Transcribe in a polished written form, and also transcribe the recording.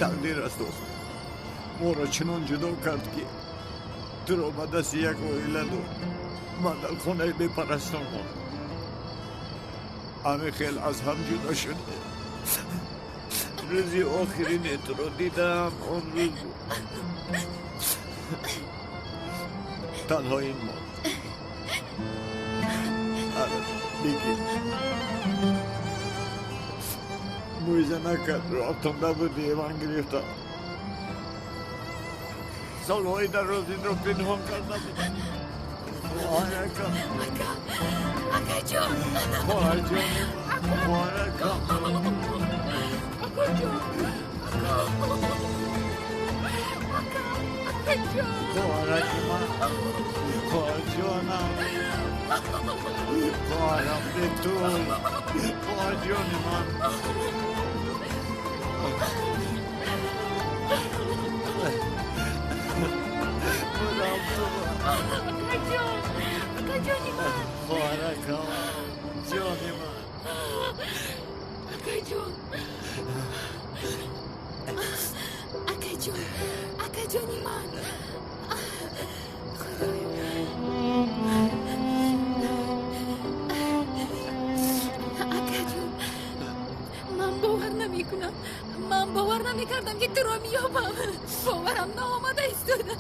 Тақдир аст, охир моро чунон ҷудо кард, ки туро ба дасти як оила дод, ман дар хонаи бепарастон мондам. Ҳамин хел аз ҳам ҷудо шудем. Рӯзи охирине туро дидам, он рӯз буд. Танҳо ин монд. Ара, бигир. Мӯйзанакатро афтонда будӣ, ман гирифтам. Солҳои дароз инро пинҳон карда будам. Хоҳаракам. Ака, акаҷон. Хоҳарҷони ман, хоҳаракам. Акаҷон, ака, ака, акаҷон. Хоҳараки ман, хоҳарҷонам, хоҳарам Бетул, хоҳарҷони ман. Мурам ту. Акаҷон, акаҷони ман. Хоҳаракам, ҷони ман. Акаҷон, акаҷон, акаҷони ман. Худоё. Акаҷон, ман бовар намекунам. Ман бовар намекардам, ки туро меёбам. Боварам наомада истода.